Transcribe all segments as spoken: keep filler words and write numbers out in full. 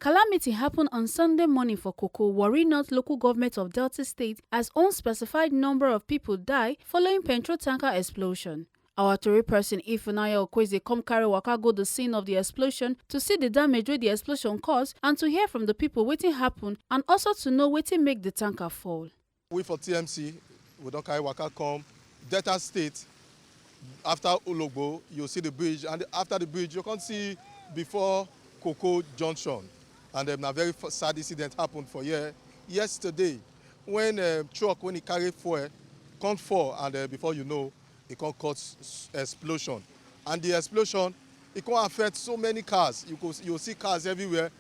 Calamity happen on Sunday morning for Koko, Warri North Local Government of Delta State, as unspecified number of people die following petrol tanker explosion. Our tori person Ifunanya Okweze come carry waka go the scene of the explosion to see the damage wey the explosion cause and to hear from the people wetin happen and also to know wetin make the tanker fall. We for T M C, we don carry waka come Delta State. After Ologbo, you see the bridge, and after the bridge, you can see before Koko Junction. And um, a very f- sad incident happened for here yesterday when um, truck, when e carry fuel, come fall, and uh, before you know, e come cause s- explosion. And the explosion, e come affect so many cars. You go, you see cars everywhere.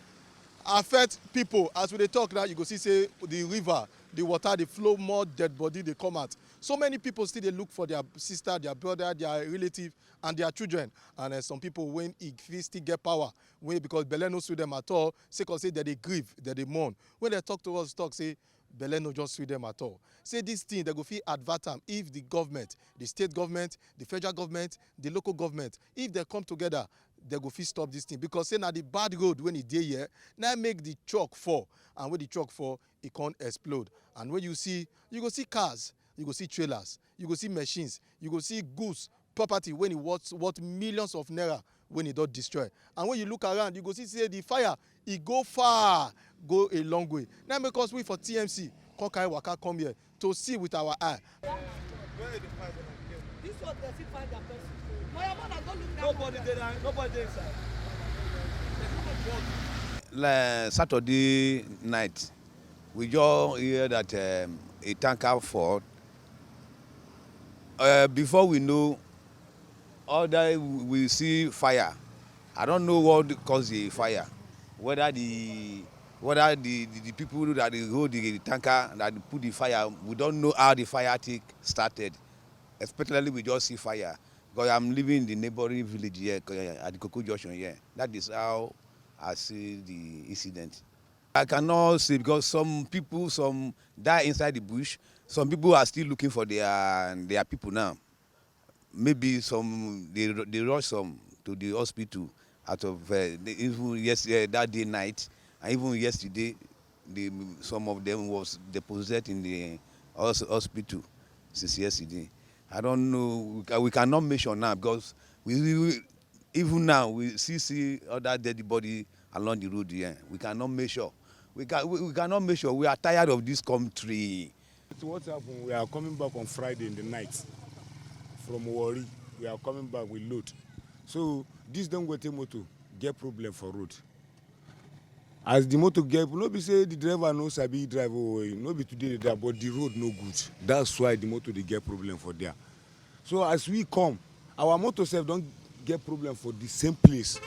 Affect people. As we dey talk now, you go see say the river, the water dey flow, more dead body dey come out. So many people still dey look for their sister, their brother, their relative, and their children. And uh, some people, when e fit still get power, wey because belle no sweet them at all, sake of say dem dey grieve, dem dey mourn. When dem talk to us, talk say belle no just sweet them at all. Say this thing, dem go fit advert am if the government, the state government, the federal government, the local government, if dem come together, dem go fit stop this thing, because say na the bad road wey e dey here na make the truck fall, and when the truck fall, e come explode. And when you see, you go see cars, you go see trailers, you go see machines, you go see goods, property wey e worth, worth millions of naira wey e don destroy. And when you look around, you go see say the fire, e go far, go a long way. Na make us, we for T M C, come carry waka come here to see with our eye. This one, dem fit find their person. Na your man, I go look that. Nobody one. Dey there, nobody dey inside. There's no one. Like Saturday night, we just hear that um, a tanker fall. Uh, before we know, all that we see fire. I don't know what cause the fire. Whether the whether the, the, the people that dey hold the tanker that put the fire, we don't know how the fire take started. Especially we just see fire, because I'm living in the neighboring village here, uh, at the Koko Junction here. That is how I see the incident. I cannot say, because some people, some die inside the bush. Some people are still looking for their their people now. Maybe some they they rush some to the hospital out of uh, the, even yesterday, that day night, and even yesterday, the some of them was deposited in the hos- hospital since yesterday. I don't know. We, ca- we cannot measure now, because we, we, we even now we see see other dead body along the road here. We cannot measure. We can we, we cannot measure. We are tired of this country. What happened? We are coming back on Friday in the night from Warri. We are coming back with load. So this Dangote motor get problem for road. As the motor get, no be say the driver no sabi drive, oh, no be today dey drive, but the road no good. That's why the motor dey get problem for there. So as we come, our motor sef don get problem for the same place.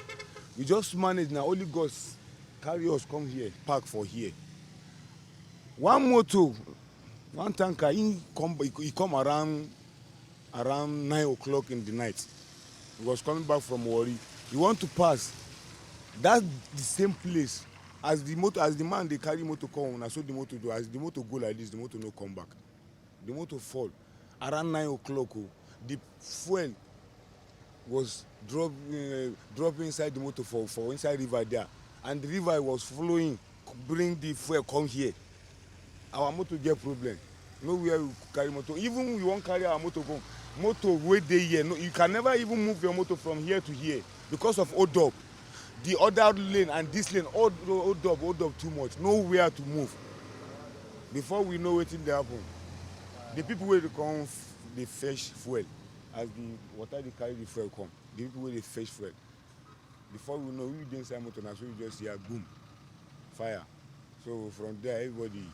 We just manage, na only God carry us come here, park for here. One motor, one tanker, he come, he come around around nine o'clock in the night. He was coming back from Warri. He want to pass that the same place. As the motor, as the man dey carry motor come, na so the motor do. As the motor go like this, the motor no come back. The motor fall around nine o'clock. Oh, the fuel was drop uh, drop inside the motor for for inside river there, and the river was flowing, bring the fuel come here. Our motor get problem. No where we carry motor. Even we wan carry our motor go, motor wey dey here, no, you can never even move your motor from here to here because of hold up. The other lane and this lane, hold, hold up, hold up too much. Nowhere to move. Before we know wetin dey happen, the people wey dey come f- dey fetch fuel, as the water dey carry the fuel come, the people wey dey fetch fuel, before we know, we dey inside motor, na so we just hear boom, fire. So from there, everybody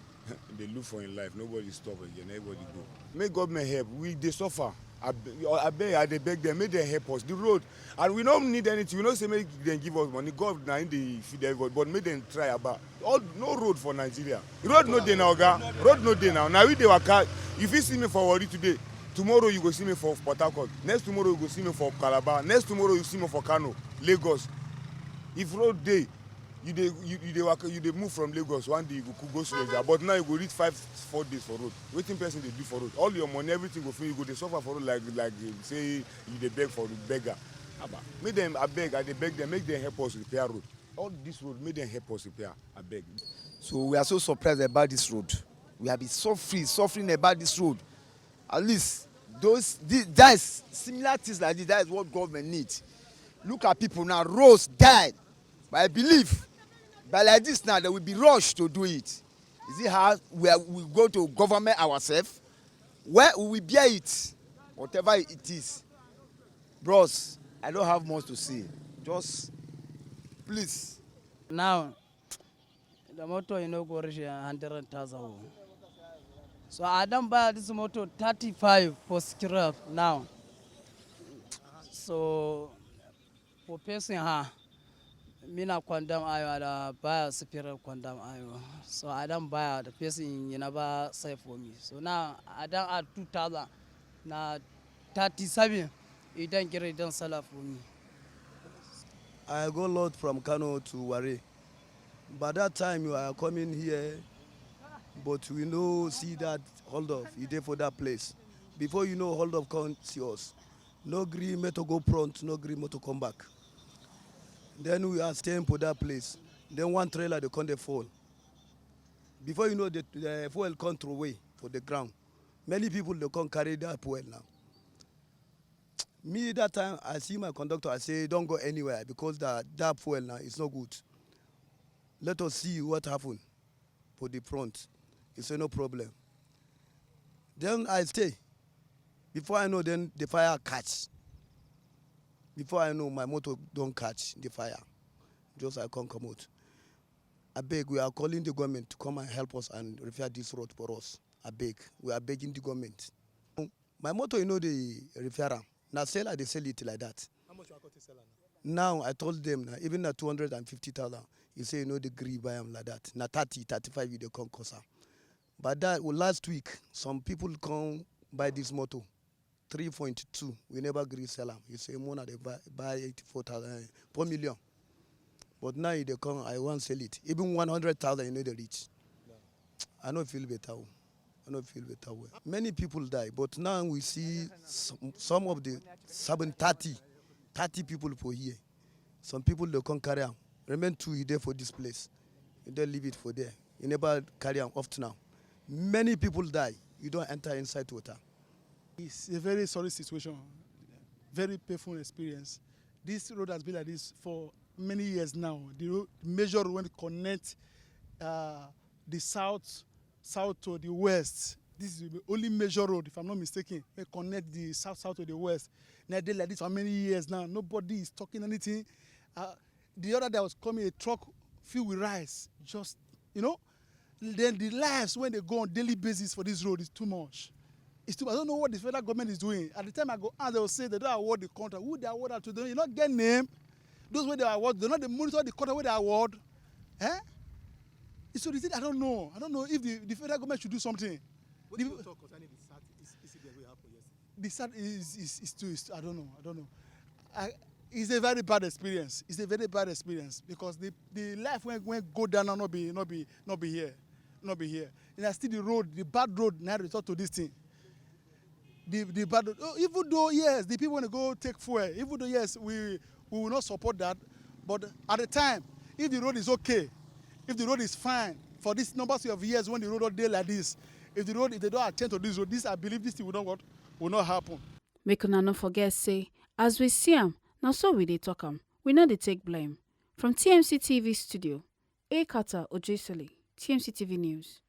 dey look for im life. Nobody stop again. Everybody go. Make government help. We dey suffer. Abeg, I dey beg dem, make dem help us. The road, and we no need anything. We no say make dem give us money. God na im dey feed everybody, but make dem try about. All no road for Nigeria. Road no dey na, oga. Road no dey now. Na we dey waka. You fit see me for Warri today. Tomorrow you go see me for Port Harcourt. Next tomorrow you go see me for Calabar. Next tomorrow you see me for Kano, Lagos. If road dey, you dey you, you dey waka, you dey move from Lagos, one day you go go Suleja, but now you go reach five four days for road. Wetin person dey do for road? All your money, everything go finish. You go dey suffer for road like like say you dey beg for beggar. Haba, make dem abeg, I dey beg dem, make dem help us repair road. All this road, make dem help us repair, abeg. So we are so surprised about this road. We have been suffering, suffering about this road. At least those, thi-, that is similar things like this. That is what government needs. Look at people now, roads died. But I believe by like this now, they will be rushed to do it. Is it how we are, we go to government ourselves? Well, we will bear it, whatever it is. Bros, I don't have much to say. Just please. Now, the motor you know go reach a hundred thousand. So I don't buy this motor thirty-five for scrap now. So for person ha, me na condemn ayo, I da buy a spirit condemn ayo. So I don't buy the person you never sell for me. So now I don't add two thousand, na thirty-seven. You don't get it, don't sell it for me. I go load from Kano to Ware. By that time you are coming here, but we no see that hold up. You dey for that place. Before you know, hold up come see us. No gree motor go front, no gree motor come back. Then we are staying for that place. Then one trailer dey come dey fall. Before you know, the, the fuel come throw away for the ground. Many people dey come carry that fuel now. Me that time I see my conductor, I say don't go anywhere because that that fuel now is not good. Let us see what happen for the front. He say no problem. Then I stay. Before I know, then the fire catch. Before I know, my motor don't catch the fire. Just I can't come out. I beg, we are calling the government to come and help us and repair this road for us. I beg, we are begging the government. My motor, you know, they repair am. Now sell, I dey sell it like that. How much you are going to sell am? Now I told them now, even na two hundred and fifty thousand, he say you know the gree buy am like that. Na thirty, thirty-five you dey come cost am. But that well, last week, some people come buy this motor, three point two. We never gree sell am. You say more na dey buy buy eighty-four thousand, eh, four million. But now you dey come, I wan sell it. Even one hundred thousand, you know dey reach. I no feel better. Oh. I no feel better well. Many people die, but now we see some, some of the seven thirty, thirty people for here. Some people dey come carry am. Remain two, he dey for this place. You don't leave it for there. You never carry am up to now. Many people die. You don't enter inside water. It's a very sorry situation, very painful experience. This road has been like this for many years now. The road, major road when connect uh, the south south to the west. This is the only major road, if I'm not mistaken, that connect the south south to the west. Now they like this for many years now. Nobody is talking anything. Uh, the other day I was coming, a truck filled with rice, just you know. Then the lives when they go on daily basis for this road is too much. It's too. I don't know what the federal government is doing. At the time I go out, they will say they don't award the contract. Who they award that to? They not get name. Those where they award, they not they monitor the contract where they award. Eh? So the thing, I don't know. I don't know if the, the federal government should do something. Wetin you talk concerning the sad incident wey happen yesterday? The sad is is is too. Is, I don't know. I don't know. I, it's a very bad experience. It's a very bad experience because the the life when when go down now not be not be not be here, not be here. And I still the road, the bad road now result to this thing. The the bad road. Oh, even though yes, the people want to go take fuel. Even though yes, we we will not support that. But at the time, if the road is okay, if the road is fine for these numbers of years when the road all day like this, if the road if they don't attend to this road, this I believe this thing will not what will not happen. Make una no forget say, as we see am, na so we dey talk am. We no dey take blame. From T M C T V studio, A Carter Ojesele, T M C T V News.